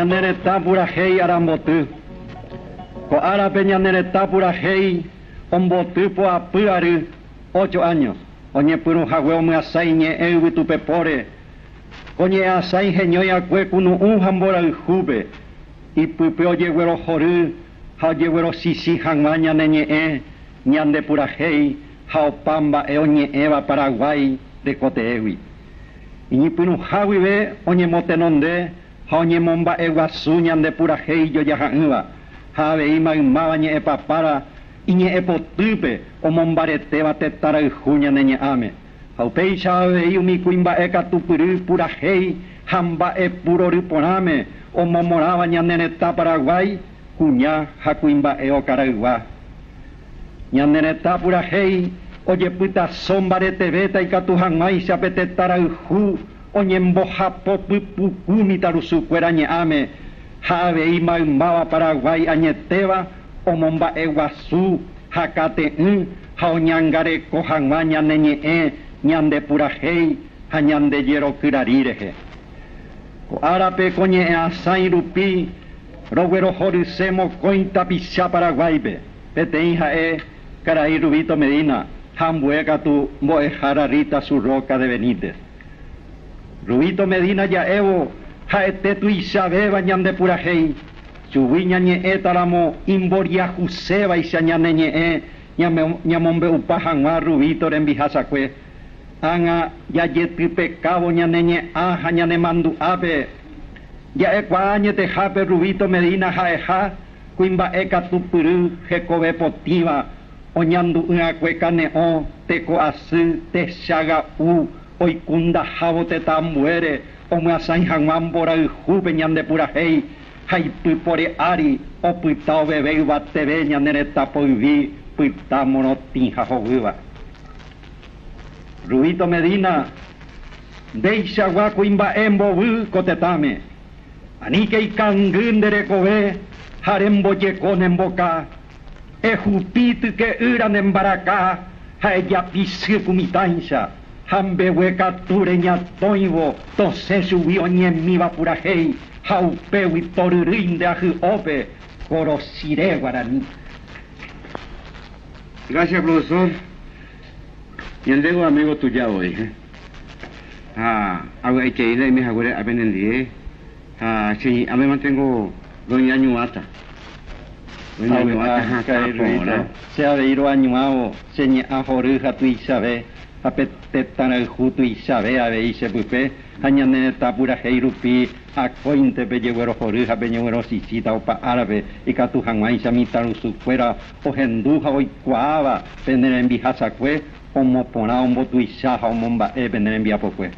Ñane retã purahéi aramboty. Ko árape ñane retã purahéi omboty poapy ary, ocho años, oñepyrũhague omyasãi ñe'ẽ yvytupepóre. Ko ñe'ẽasãi heñói'akue kunu'ũ ha mborayhúpe, ipype ojeguerohory ha ojeguerosisi hag̃ua ñane ñe'ẽ, ñande purahéi ha opa mba'e oñe'ẽva Paraguái rekoteégui. Iñypyrũha guive oñemotenonde ha oñemomba'eguasu ñande purahéi ijojaha'ỹva ha avei maymáva ñe'ẽpapára iñe'ẽpotýpe omombaretéva tetã rayhu ñane ñe'ãme. Ha upéicha avei umi kuimba'e katupyry purahéi ha mba'epu rory porãme omomorãva ñane retã Paraguái kuña ha kuimba'e okaraygua. Ñane retã purahéi ojepytaso mbaretevéta ikatu hag̃uáicha pe tetã rayhu oñembohapo pypuku mitãrusukuéra ñe'ãme ha avei maymáva Paraguái añetéva omomba'eguasu hakate'ỹ ha oñangareko hag̃ua ñane ñe'ẽ, ñande purahéi ha ñande jerokyrari rehe. Ko árape ko ñe'ẽasãi rupi roguerohoryse mokõi tapicha Paraguáipe, peteĩ ha'e karai Rubito Medina ha ambue katu mbo'ehára Rita Surroca de Benítez. Rubito Medina ja'évo ha'ete tuichavéva ñande purahéi, chugui ñañe'ẽtaramo imboriahusévaicha ñane ñe'ẽ ñamombe'upa hag̃ua Rubito rembihasakue. Ág̃a jajetypekávo ñane ñe'ã ha ñane mandu'ápe, ja'ekuaa añetehápe Rubito Medina ha'eha kuimba'e katupyry hekove potĩva, oñandu'ỹ'akue kane'õ, teko asy, techaga'u, oikundahávo tetã ambuére omyasãi hag̃ua mborayhúpe ñande purahéi ha ipypore ári opyta oveve yvateve ñane retã poyvi pytã morotĩ ha hovýva. Rubito Medina, ndeichagua kuimba'e mbovy ko tetãme. Aníke ikangy nde rekove ha rembojeko ne mboka, ehupi tyke'ýra ne mbaraka ha ejapisy ku mitãicha, ha mbeguekatu reñatõivo tosẽ chugui oñemíva purahéi ha upégui toryrýi nde ahy'ópe korosire guarani. Gracias, profesor. Ñandévo amigo tuja voi, eh? Ha avy'aiterei ndaime haguére ápe nendive ha che ñe'ãme mantengo roñañuãta. Roñañuãta hatã porã. Che avei roañuãvo che ñe'ã hory ha tuichave ha pe tetã rayhu tuichave avei che pype ha ñane retã purahéi rupi akóinte pejeguerohory ha peñeguerosisíta opa árape ikatu hag̃uáicha mitãrusukuéra ohendu ha oikuaáva pene rembihasakue omoporã, ombotuicha ha omomba'e pene rembiapokue.